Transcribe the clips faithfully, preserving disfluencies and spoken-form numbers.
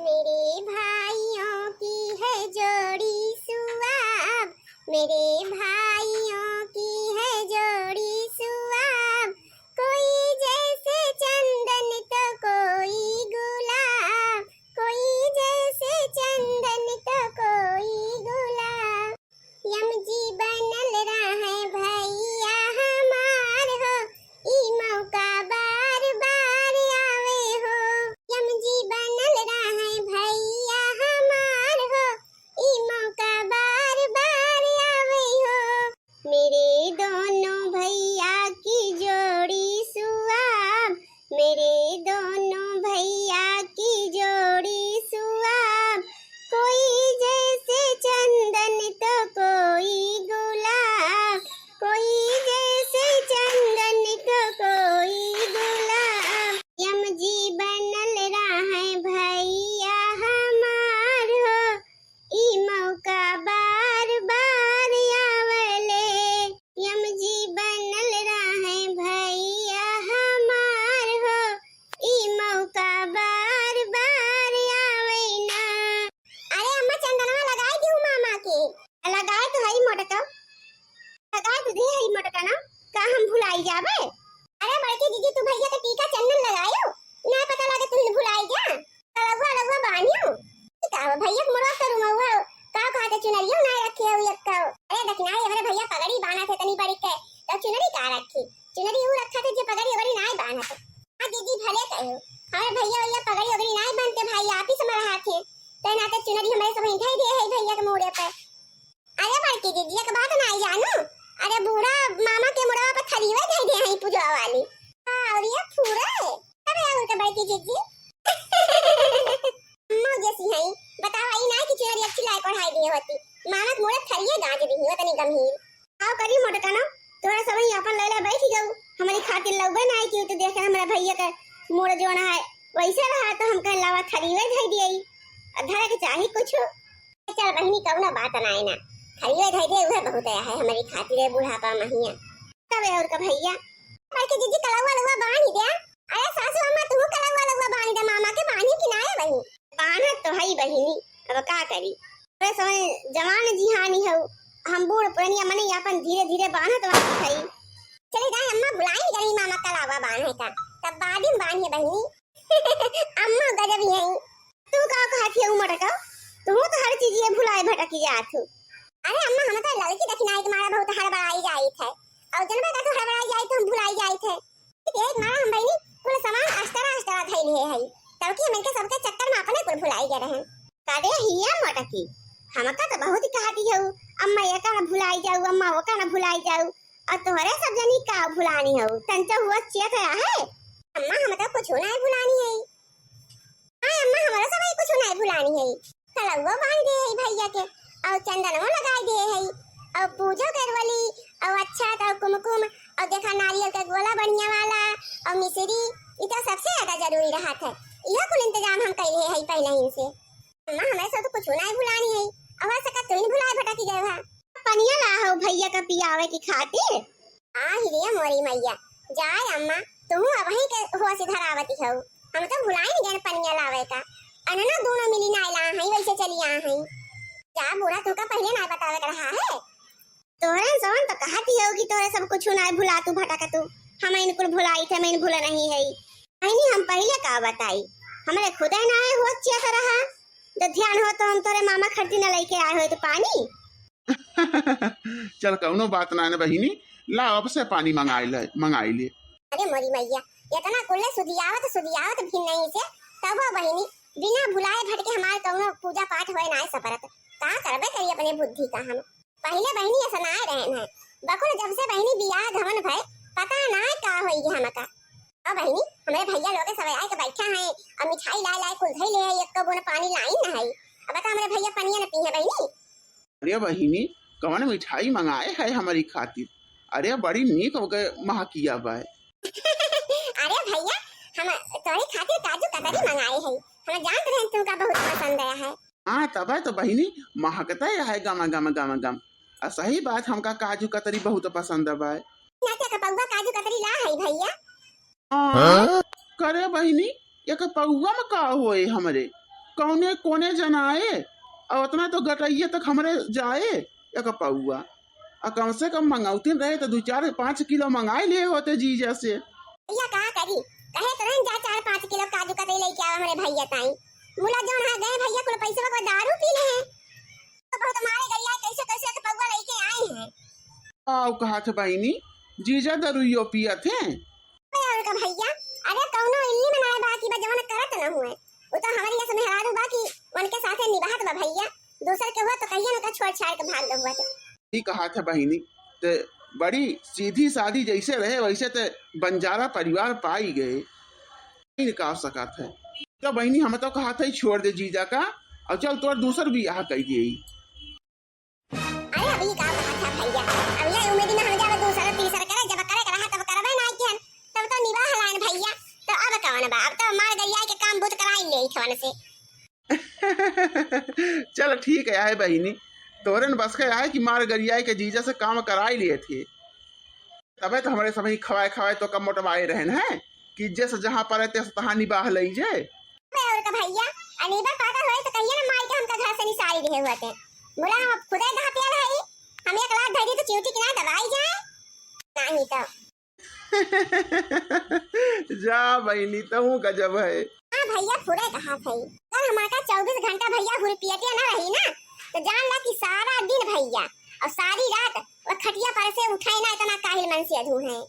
मेरे भाइयों की है जोड़ी सुआब, मेरे भाइयों की है जोड़ी सुआब, कोई जैसे चंदन तो कोई गुलाब, कोई जैसे चंदन तो कोई गुलाब। यम जी बनल रहे भैया हमार हो, ई मौका बार बार आवे हो। यम जी बनल रहे भैया हमार हो, ई मौका बार बार आवे हो। मेरे दोनों भैया की जोड़ी सुआब, मेरे दोनों भैया की जोड़ी सुआब, कोई जैसे चंदन तो कोई गुलाब, कोई जैसे चंदन तो कोई गुलाब। यम जी बनल रहे भैया हमार हो, ई मौका बार बार आवले। यम जी बनल रहे भैया हमार हो, ई मौका बार बार आवे ना। अरे अम्मा, चंदनवा लगाई दिहू मामा के। लगाए तो हई मोटका, लगाए तो दे हई मोटका ना, का हम भुलाई जाबे? अरे बड़की जीजी, तू भैया के टीका चंदन लगायो, ना पता लागे तू भुलाई जा। कलौआ लगवा बान्हियो। ई का हो, भैया के मोड़वा करू महुआ, का कहते चुनरियो ना रखे हो एक का। अरे दखिनाई, हमरे भैया पगड़ी बान्हा थे तनी बड़ी के, तो चुनरी का रखी? चुनरी ऊ रखा थे जे पगड़ी ओगड़ी ना बान्हा थे। हाँ जीजी, भले कहो, हमरे भैया वैया पगड़ी ओगड़ी ना बान्हते, भाई आप ही समझ रहा थे, ते नाते चुनरी हमरे सब धई दे है भैया के मोड़े पे। अरे बड़की जीजी, एक बात नाई जानू, अरे बूढ़ा मामा के मुड़वा पर थरिये धई दे हई पूजवा वाली। हाँ, और ये फूरे। अरे और का बड़की जीजी। अम्मा जैसी हई, बताओ, आई ना कि चुनरी अच्छी लाई पढ़ाई दिए होती। मामा के मुड़े थरिये गाज दी हो तनी गंभीर। आओ करी मोटका ना, तोरा सब ही अपन लैले बैठ जाऊ, हमारी खातिर लौबे ना आई कि तो देखे हमारा भैया का मुड़ जोना है, वैसे रहा तो हम कह लावा थरिये धई दिए, धरे के चाही कुछ। चल बहिनी, कउनो बात नाई ना, थरिये धई दे, उहे बहुत है हमरी खातिर बुढ़ापा महिया। तबे और का भैया, बड़की जीजी कलौआ लौआ बान्ही द्या। अरे सासू अम्मा, तू कलौआ लौआ बान्ही द्या, मामा के बान्ही कि नाई बहिनी? बान्हत तो हई बहिनी, अब का करी, अरे समय जवान जिहानी हऊ, हम बूढ़ पुरनिया मने अपन धीरे धीरे बान्हत वाली हई। चली जाए अम्मा, भुलाई गई मामा कलौआ बान्हे का, तब बाद में बान्हिए बहिनी। अम्मा गजब ही हई। तू का कहत हियऊ मोटका? तू तो हर चीज ये भुलाए भटकी जात हू। अरे अम्मा, हम तो ललकी दखिनाई के मारा बहुत हड़बड़ाई जाइत है। और जनबे का तू हड़बड़ाई जाइत, हम भुलाई जाइत है। एक मारा हम बहिनी कुल सामान अस्टरा अस्टरा धई लिए हई। तब कि हम इनके सबके चक्कर में अपने कुल भुलाई गए रहन। का रे हिया मोटकी, हमका तो बहुत कहती हऊ, अम्मा ये का न भुलाई जाऊ, अम्मा वो का न भुलाई जाऊ। और तोहरे सब जनी का भुलानी हऊ, तंचो हुआ चियत रहा है। अम्मा हम तो कुछ नहीं भुलानी है। हाँ अम्मा, हमरा सब कुछ नहीं भुलानी है। कलौओ बांध दे है भैया के, और चंदनवो लगाई दे है, और पूजो करवली, और अक्षत और कुमकुम, और देखा नारियल के गोला बढ़िया वाला, और मिश्री, ई तो सबसे ज्यादा जरूरी रहत है। इहो कुल इंतजाम हम कैले है पहले ही से। अम्मा, हमें सब तो कुछ नहीं भुलानी है, और सका तुम भुलाए भटकी गए हा। पनिया ला हो भैया का पियावे की खातिर। आ हिरिया मोरी मैया, जाए अम्मा, तुहू अबही के होश धरावती हऊ। हम तो भुलाइन गए पनिया लावे का। अनना दोनों मिली ना ला हई, वैसे चली आ हई। जा बूढ़ा, तुमका पहले ना बतावे के रहा है। तोहरे जवन तो कहती हऊ कि तोहरे सब कुछ ना भुला तू भटक तू। हम इन कुल भुलाई थे, हम इन भूला नहीं है। अहिनी हम पहले का बताई, हमरे खुदे ना है होश चियत रहा। तो ध्यान हो तो हम तोरे मामा खरती न लेके आए होइत पानी। चल, कउनो बात ना है बहिनी, ला अब से पानी मंगाई ले, मंगाई ले। अरे मोरी मैया, इतना कुल्ले सुधियावत सुधियावत भी नहीं से, तबो बहिनी बिना भुलाए भटके हमार कउनो पूजा पाठ होए ना है सपरत। का करबे करी अपने बुद्धि का हम। पहले बहिनी ऐसा ना रहन है, बकुल जब से बहिनी बियाह गवन भय, पता ना का होई गया हमका। अब बहिनी, हमरे भैया लोग सब आए के बैठा हैं, अब मिठाई लाए लाए कुल धई ले है, एक बूंद पानी लाई ना है। अब बता हमरे भैया पनिया न पी है बहिनी। अरे बहिनी, कवन मिठाई मंगाए है हमारी खातिर? अरे बड़ी नीक हो गए महकिया बाय। अरे भैया, हम तोरे खातिर काजू कतरी मंगाए है, हम जानत रहे तुमका बहुत पसंद आया है। हाँ, तबे तो बहिनी महकता है गमा गम गम गम। आ सही बात, हमका काजू कतरी बहुत पसंद बाय। ना क्या कपौवा काजू कतरी ला है भैया? हाँ? करे बहिनी, ये कपौवा में का होए हमरे? कौने कोने जनाए, और उतना तो गटैया तक हमरे जाए एक पौआ। आ कम से कम मंगौतिन रहे तो दो चार पाँच किलो मंगाए लिए होते जीजा से। भैया का करी, कहे तो रहन जा चार पाँच किलो काजू कतरी लेके आवा हमरे भैया ताई। मुला जौन है गए भैया कुल पैसे को दारू पी ले हैं। तो बहुत मारे गरिया कैसे कैसे एक पौआ लेके आए हैं। आओ कहा थे बहिनी, जीजा दरुइयो पियत हैं। अरे उनका भैया, अरे कौनो इल्ली में नाय बा कि बा जवन करत न हुए। वो तो हमारी यस मेहरारू बा कि उनके साथे निभात बा भैया। दूसर के हुआ तो कहिए उनका छोड़ छाड़ के भाग गए हुआ थे। ई कहा थे बहिनी, ते बड़ी सीधी सादी जैसे रहे वैसे ते बंजारा परिवार पाई गए। ई का सकत है। तो बहिनी हम तो कहा थे छोड़ दे जीजा का और चल तोर दूसर बियाह कर दिए। अरे अभी का कहत है भैया, अब ये उम्मीद में हम जावे दूसरा तीसरा करे, जब करे के रहा तब करबे ना किहन, तब तो निबाह लाइन भैया। तो अब कौन बा, अब तो मार गरिया के काम बूत कराई ले थवन से। चल ठीक है, आए बहिनी, तोरे न बस के आए कि मार गरिया के जीजा से काम कराई लिए थे। तबे तो हमरे समय खवाए खवाए तो कम मोटवाए रहन है कि जस जहाँ पर तेस तहाँ निबाह लई जे। अबे और का भैया, अनीबा पागल होए तो कहिए ना माई के हमका घर से निसारी रहे हुआ थे। बोला हम खुदे घातियल है, हम एक लात धरी तो चिउटी किनारे दबाई जाए। नहीं तो। जा बहिनी, तहूँ गजब है। हाँ भैया, पूरे कहा थे। कल हमारा चउबीस घंटा भैया हुरपियटिया ना रही ना, तो जान ला कि सारा दिन भैया और सारी रात वो खटिया पर से उठाए ना, इतना काहिल मन से अधू है।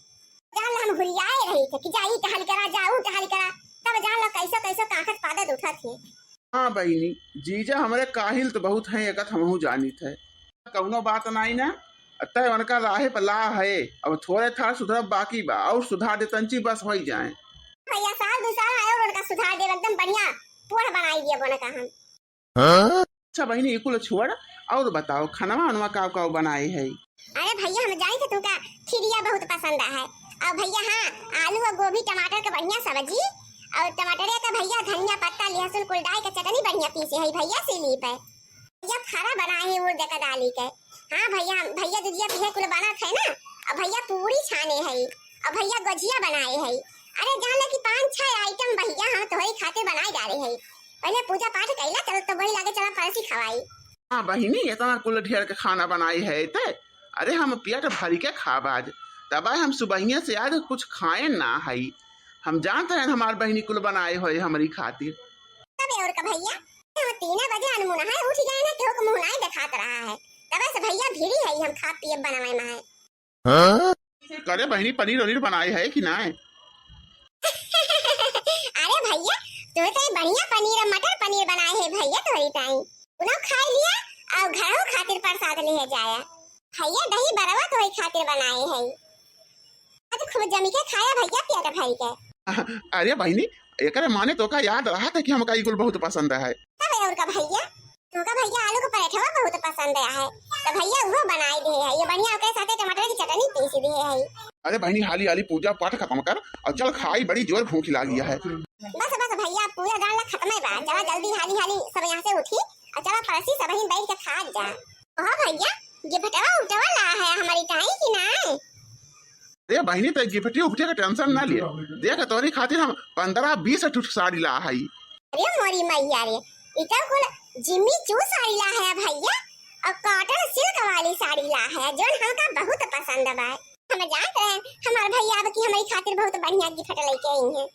जान ला हम हुरियाए रही थे कि जा ई टहल करा, जा ऊ टहल करा, तब जान ला कैसो कैसो कांखत पादत उठत थे। हाँ बहिनी, जीजा हमरे काहिल तो बहुत हैं, एकत हमहू जानित है। कौनो बात नाई ना, तय उनका राहे पर ला है, अब थोड़े थार सुधरब बाकी बा, और सुधार दे तंची बस होई जाए। भैया साल दो साल आयो उनका सुधार दे, एकदम बढ़िया पोढ़ बनाई दिया बोने का हम। हाँ? अच्छा बहिनी, ई कुल छोड़, और बताओ, खनवा उनवा काव काव बनाए है? अरे भैया, हम जानी थे तुमका खिरिया बहुत पसंद है। और भैया, हाँ, आलू और गोभी, टमाटर के बढ़िया सब्जी, और टमाटरे का भैया, धनिया पत्ता, लहसुन कुल डाल के चटनी बढ़िया पीसे है भैया, सीली पे। भैया, फरा बनाए है उड़द का दाली के। हाँ भैया, भैया दुधिया पीहे कुल बनत है ना, और भैया पूरी छाने है, और भैया गोजिया बनाए है। अरे जान ले कि पाँच छह आइटम भैया हम तोहरी खातिर बनाए डाले है। पहले पूजा पाठ कैला, चल तो वही लागे चला परसी खवाई। हाँ बहिनी, इतना कुल ढेर के खाना बनाई है ते? अरे हम पेट भरी के खाब आज, तब हम सुबहिया से आज कुछ खाए ना हई। हम जानते हैं हमार बहिनी कुल बनाए होए हमरी खातिर। तबे और का भैया, हम तीन बजे अनमुना है उठ गए ना, केहू के मुंह नाई देखात रहा है, तबे से भैया भिड़ी है, हम खा पिए बनावे में है। हाँ? करे बहिनी, पनीर वनीर बनाए है कि नाय? अरे भैया, तू तो ये बढ़िया पनीर, मटर पनीर बनाए है भैया, तोरी ताई। उन्हों खाए लिया और घरों खातिर प्रसाद ले जाया। भैया, दही बरवा तोरी खातिर बनाए है। आज खूब जमी के खाया भैया, पेट भर के। अरे बहिनी, एकरे माने तोका याद रहा था कि हमका ई कुल बहुत पसंद है। तब और का भैया, तुमका भैया आलू के पराठवा बहुत पसंद है, तो भैया वो बनाए दे है। ये बढ़िया ओकरे साथे टमाटर की चटनी पीस दे है। अरे बहिनी, हाली हाली पूजा पाठ खत्म कर और चल खाई, बड़ी जोर भूख लागी है। बस बस भैया, पूजा जान ला खत्म है बा, चला जल्दी हाली हाली सब यहाँ से उठी और चला परसी सब ही बैठ के खा जा। ओहो भैया, गिफ्टवा उफ्टवा ला है हमारी ताई की ना? अरे बहिनी, ते गिफ्टी उफ्टी के टेंशन ना ले, देख तोरी खातिर हम पन्द्रह बीस ठुठ साड़ी ला हई। अरे मोरी मैया रे, इ तो कुल जिम्मी चू साड़ी ला है भैया, और कॉटन सिल्क वाली साड़ी ला है, जोन हमका बहुत पसंद बा। हम जानत रहे हमार भैया अब की हमारी खातिर बहुत बढ़िया गिफ्ट लेके आई हैं।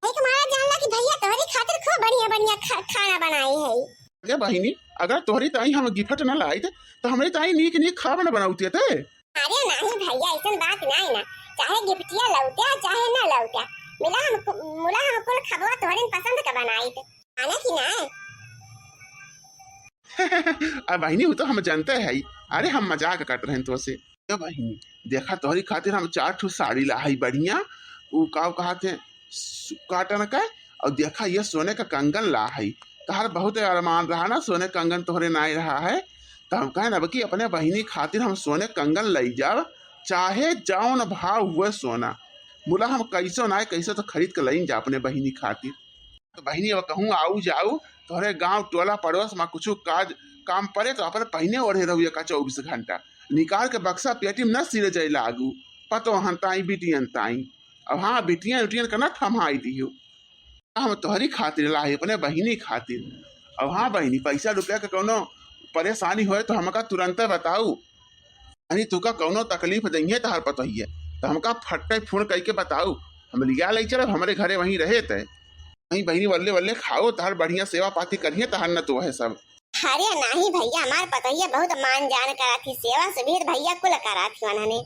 एक मारा जान ला कि भैया तोहरी खातिर खूब बढ़िया बढ़िया खा, खाना बनाई है। अरे बहिनी, अगर तोहरी ताई हम गिफ्ट ना लाइत तो हमरी ताई नीक नीक खाब ना बनौती ते। अरे नहीं भैया, ऐसन बात नहीं ना, चाहे गिफ्टिया लौटे चाहे ना लौटे, मिला हम कु-, मुला हम कुल खबवा तोहरे पसंद का बनाइत, आने की ना? अब बहिनी, वो तो हम जानते हैं। अरे हम मजाक करत रहन तो से। ए बहिनी, देखा तोहरी खातिर हम चार ठो साड़ी ला हई बढ़िया, उ का कहत हैं, सु-, कॉटन का, और देखा ये सोने का कंगन ला हई। तोहर बहुत अरमान रहा ना, सोने कंगन तोहरे नाई रहा है, तो हम कहन अब की अपने बहिनी खातिर हम सोने कंगन लई जाब, चाहे जौन भाव हुए सोना, मुला हम कैसो ना कैसो तो खरीद के लईन जा अपने बहिनी खातिर। तो बहिनी अब कहूँ आऊ जाऊ, तोहरे गाँव टोला पड़ोस में कुछ काज काम पड़े तो अपन पहिने ओढ़े रहू एका चउबीस घंटा, निकाल के बक्सा पेटी में न सिरे जाए लागू, पतो हन ताई बिटियन ताई। अब हाँ, बिटियन उटियन का न थम्हाई दियो। हम तोहरी खातिर लाई, अपने बहिनी खातिर। अब हाँ बहिनी, पैसा रुपया के कौनो परेशानी होए तो हमका तुरंते बताऊ। यानी तुका कौनो तकलीफ दइहे तहार पतोहिए, तो हमका फट्टे फोन कइके बताऊ, हम लिया लई चलब, हमरे घरे वहीं रहे तय। वहीं बहिनी वल्ले वल्ले खाओ, तहार बढ़िया सेवा पाती करिहे तहार न तो है सब। अरे नाही भैया, हमार पतोहिया बहुत मान जान करा थी, सेवा सुभेद भैया कुल करा थी उन्होंने।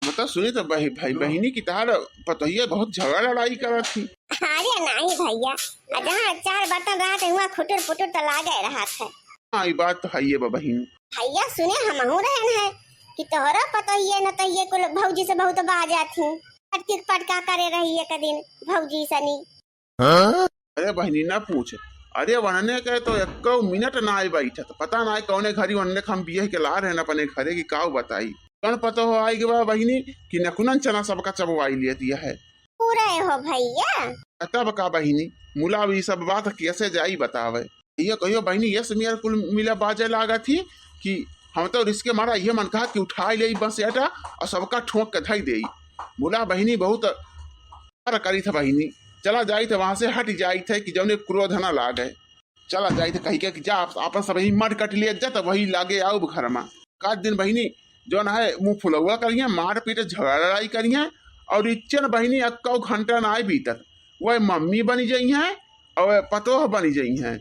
मतलब सुनी तो बही-, भाई बहिनी की तहार पतोहिया बहुत झगड़ा लड़ाई करा थी। अरे नाही भैया, आ जहाँ चार बर्तन रहत है, वहाँ खुटुर पुटुर तो लागे रहत है। हाँ, ई बात तो है ये बा बहिन। भैया सुने, हमहू रहन है कि तोहरो पतोहिए न तो ये कुल भौजी से बहुत बाजा थी, पटकी पटका करे रही एक दिन भौजी सनी। अरे बहिनी ना पूछ, अरे वनने के तो एको मिनट ना आई बैठत, पता ना कौने घरी वनने के हम बियह के ला रहे अपने घरे की काऊ बताई। कौन पता हो आई गवा बहिनी कि नकुनन चना सबका चबवाई लिया दिया है। पूरा हो भैया। तब का बहिनी, मुला भी सब बात कैसे जाई बतावे। ये कहियो बहिनी, ये समियर कुल मिला बाजे लागा थी कि हम तो रिस्के मारा ये मन कहा कि उठाई ले बस एटा और सबका ठोक के धई देई। मुला बहिनी बहुत कर करी था बहिनी, चला जाई था वहां से हट जाई था कि जौने क्रोध ना लागे। चला जाई था कही के कि जा आप, आपन सब ही मर कट लिया जा, तब वही लागे आउब घर में। का दिन बहिनी जौन है मुंह फुलौआ करिहे, मार पीट झगड़ा लड़ाई करिहे और इच्चन बहिनी अक्का घंटा ना आए बीतत, वह मम्मी बनी जइहे और पतोह बनी जइहे।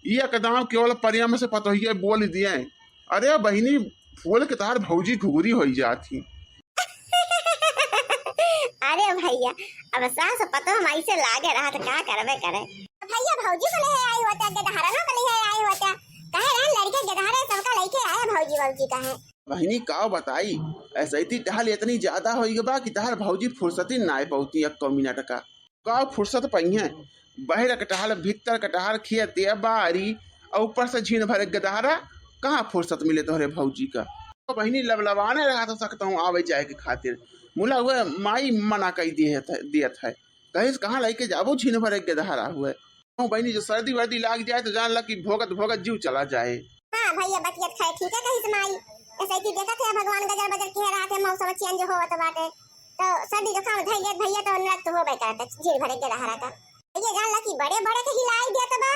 ई एकदम केवल प्रेम से पतोहिए बोल दिए, "अरे बहिनी, फूल के तार भौजी घुघरी होई जात ही।" अरे भैया, अब सास पतोह माई से लागे रहा तो का करबे करे। भैया भौजी को ले आई होता, गदहरनो को ले आई होता, कहे रहन लड़के गदहरे सबका लेके आया भौजी भौजी कहे। बहिनी का बताई, ऐसे ही टहल इतनी ज्यादा होई बा कि तहार भौजी फुर्सती ना पौती एक्को मिनट का। का फुर्सत पइहें? बहर के टहल, भीतर के टहल, खेत या बारी, और ऊपर से झीन भर के गदहरा, कहाँ फुर्सत मिले तोहरे भौजी का? तो बहिनी लबलबाने रहा तो सकता हूँ आवे जाए के खातिर। मुला हुए माई मना कई दिए थ-, दियत है। कहिस कहाँ लेके जाबो झीन भर के गदहरा हुए। कहूँ बहिनी जो सर्दी वर्दी लाग जाए तो जान ला कि भोगत भोगत जीव चला जाए। हाँ भैया, बतियत खाए ठीक है कहिस माई। ऐसे कि देखत है भगवान गजर बजर के रहा थे, मौसम चेंज होवत बाटे। तो सर्दी जुकाम धइले भैया तो नरक तो होबे करत, झीन भर के गदहरा का। ये जान ला कि बड़े बड़े के हिलाई देत बा,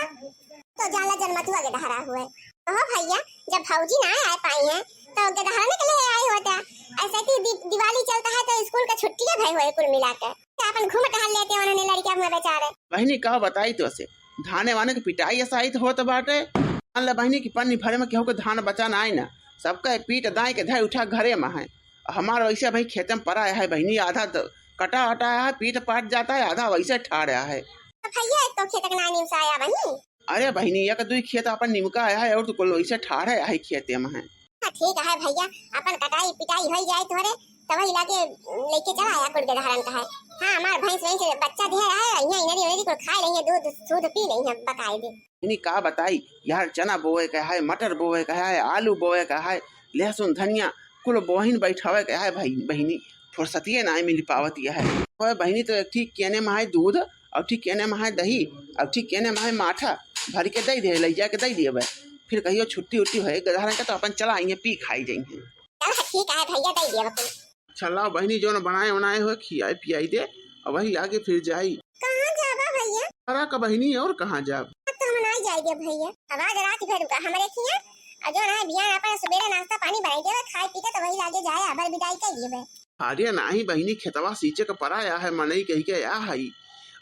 तो जान ला जनमतुआ गदहरा हुए। कहो भैया, जब भौजी ना आ पाई हैं, तो गदहरा ने के ले आई होता। ऐसे कि दि-, दिवाली चलता है तो स्कूल का छुट्टी है भाई हुए कुल मिला के। तो अपन घूम टहल लेते उन्होंने लड़कियां हुए बेचारे। बहिनी का बताई तो से, धाने वाने के पिटाई ऐसा आई तो होत बाटे। मान ले बहिनी कि पन्नी भरे में केहू के धान बचा ना आई ना, सबका पीट दाई के धै उठा घरे में है। हमार वैसे भाई खेते में परा है बहिनी, आधा द-, कटा अटा है, पीट पाट जाता है, आधा वैसे ठाड़ है। तो भैया एक तो खेत के ना निमसाया बहिनी। अरे बहिनी, एक दुई खेत अपन निमका है और तो कुल वैसे ठाड़ है खेते में है। हाँ ठीक है भैया, अपन कटाई पिटाई होई जाए तोहरे, तो वही लागे लेके चला आया कुल गदहरन का है। हाँ हमार भैंस वैंस बच्चा दिया है, यहाँ इनरी उनरी कुल खाए लेंगे, दूध सूध पी लेंगे बकायदे। इन्हीं का बताई यार, चना बोवे के है, मटर बोवे के है, आलू बोवे के है, लहसुन धनिया कुल बोहिन बैठावे के है भाई बहिनी, फुर्सतिये ना मिल पावत है। ओए बहिनी तो एक ठीक केने में है दूध और ठीक केने में है दही और ठीक केने में है माठा, भर के दे दे, ले जाके दे दिए बे। फिर कहियो छुट्टी उट्टी होए गदहरन का तो अपन चला आइए पी खाई जाइए। चल ठीक है भैया, दे दिए बकुल। अच्छा लाओ बहिनी, जौन बनाए उनाए हो खियाए पियाई दे, और वही आगे फिर जाई। कहाँ जाबा भैया? अरा का बहिनी, और कहाँ जाब? अब तो हम ना जाएंगे भैया, अब आज रात भर रुका हमरे खिया, और जो ना बिहान अपन सुबेरे नाश्ता पानी बनाई देवे, खाए पी के तो वही लागे जाए, अबर विदाई कर लिए बे। अरे नाही बहिनी, खेतवा सींचे के परा आया है, मनई कही के आया है,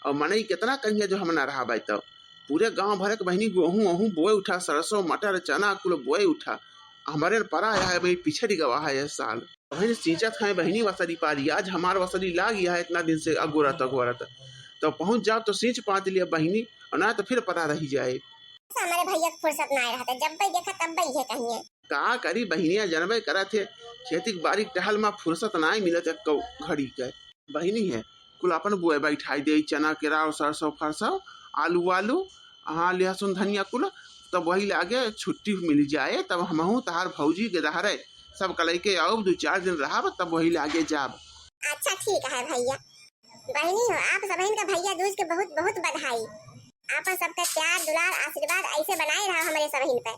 और मनई कितना कहिए जो हम ना रहा तो पूरे गांव भर के बहिनी गोहूं ओहूं बोए उठा, सरसों मटर चना कुल बोए उठा, हमारे परा आया है भाई, पिछड़ी गवा है यह साल। बहिनी सींचत हैं बहिनी वसरी पारी, आज हमार वसरी लाग गया है इतना दिन से अगोरत अगोरत। तो पहुँच जाओ तो सींच पात लिया बहिनी, और ना तो फिर पता रही जाए। हमारे भैया के फुर्सत ना रहता, जब भी देखा तब भी ये कहिए। का करी बहिनिया, जनबे करत है, खेती के बारी के टहल में फुर्सत ना मिलत है कौ घड़ी के। बहिनी है, कुल अपन बुए बैठाई दे, चना केराव सरसों फरसों, आलू वालू, हाँ लहसुन धनिया कुल, तब वही लागे छुट्टी मिल जाए, तब हमहू तहार भौजी के दहारे सब कलई के आउब, दू चार दिन रहब, तब वही लागे जाब। अच्छा ठीक है भैया। बहिनी हो, आप सबहिन का भैया दूज के बहुत बहुत बधाई। आपन सबका प्यार दुलार आशीर्वाद ऐसे बनाए रहा हमरे सबहिन पे।